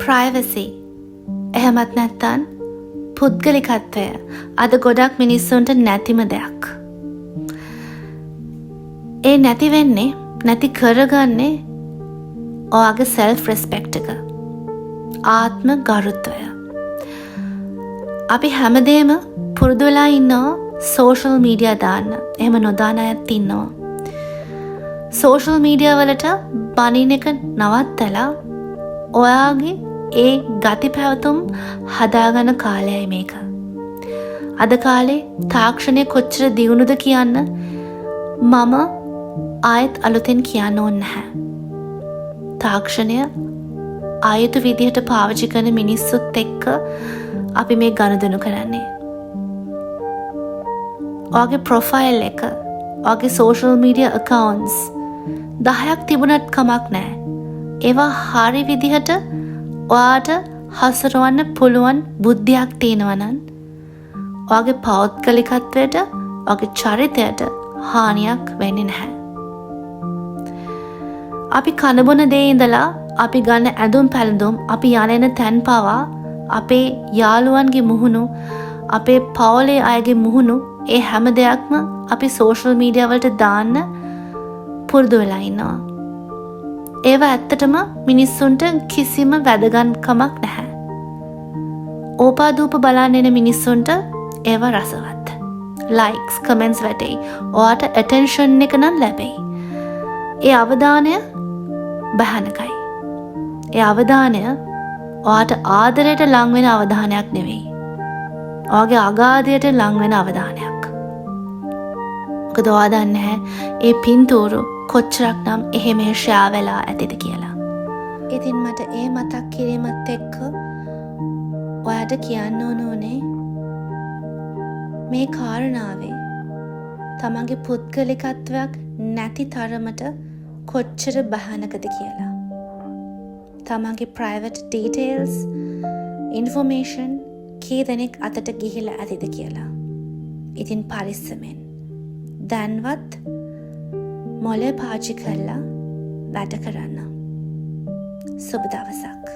Privacy එහෙමත් නැත්තන් පුද්ගලිකත්වය අද ගොඩක් මිනිස්සුන්ට නැතිම දෙයක්. ඒ නැති වෙන්නේ, නැති කරගන්නේ ඔයාගේ සෙල්ෆ් රෙස්පෙක්ට් එක. ආත්ම ගරුත්වය. අපි හැමදේම පුරුදු වෙලා ඉන්නවා සෝෂල් මීඩියා දාන්න. එහෙම නොදාන අයත් ඉන්නවා. සෝෂල් මීඩියා වලට බනින එක නවත්තලා ඔයාගේ ඒ ගති පැවතුම් හදාගන්න කාලයයි මේක. අද කාලේ තාක්ෂණය කොච්චර දියුණුද කියන්න මම ආයෙත් අලුතෙන් කියන්න ඕනේ නැහැ. තාක්ෂණය අයුතු විදිහට පාවිච්චි කරන මිනිස්සුත් එක්ක අපි මේ ගනුදෙනු කරන්නේ. ඔයාගේ ප්‍රොෆයිල් එක, ඔයාගේ සෝෂල් මීඩියා ඇකවුන්ට්ස් 10ක් තිබුණත් කමක් නෑ. ඒවා හරි විදිහට ඔයාට හසුරවන්න පුළුවන් බුද්ධියක් තියෙනවා නම් ඔයාගේ පෞද්ගලිකත්වයට, ඔයාගේ චරිතයට හානියක් වෙන්නේ නැහැ. අපි කන බොන දේ ඉඳලා අපි ගන්න ඇඳුම් පැළඳුම්, අපි යන එන තැන් පවා, අපේ යාළුවන්ගේ මුහුණු, අපේ පවුලේ අයගේ මුහුණු, ඒ හැම දෙයක්ම අපි සෝෂල් මීඩියා වලට දාන්න පුරුදු වෙලා ඉන්නවා. ඒවා ඇත්තටම මිනිස්සුන්ට කිසිම වැදගත්කමක් නැහැ. ඕපාදූප බලන්න එන මිනිස්සුන්ට ඒවා රසවත්. ලයික්ස්, කමෙන්ට්ස් වැටෙයි. ඔයාට ඇටෙන්ෂන් එක නම් ලැබෙයි. ඒ අවධානය භයානකයි. ඒ අවධානය ඔයාට ආදරයට ලං වෙන අවධානයක් නෙවෙයි. ඔයාගේ අගාධයට ලං වෙන අවධානයක්. මොකද ඔයා දන්නේ නැහැ ඒ පින්තූරු කොච්චරක් නම් එහෙ මෙහෙ ෂෙයා වෙලා ඇතිද කියලා. ඉතින් මට ඒ මතක් කිරීමත් එක්ක ඔයාට කියන්න ඕන උනේ මේ කාරණාවේ තමන්ගේ පුද්ගලිකත්වයක් නැති තරමට කොච්චර භයානකද කියලා. තමන්ගේ ප්‍රයිවට් ඩීටේල්ස්, ඉන්ෆෝමේෂන් කී දෙනෙක් අතට ගිහිල්ලා ඇතිද කියලා. ඉතින් පරිස්සමෙන් දැන්වත් මොලේ පාවිච්චි කරලා වැඩ කරන්න. සුබ දවසක්.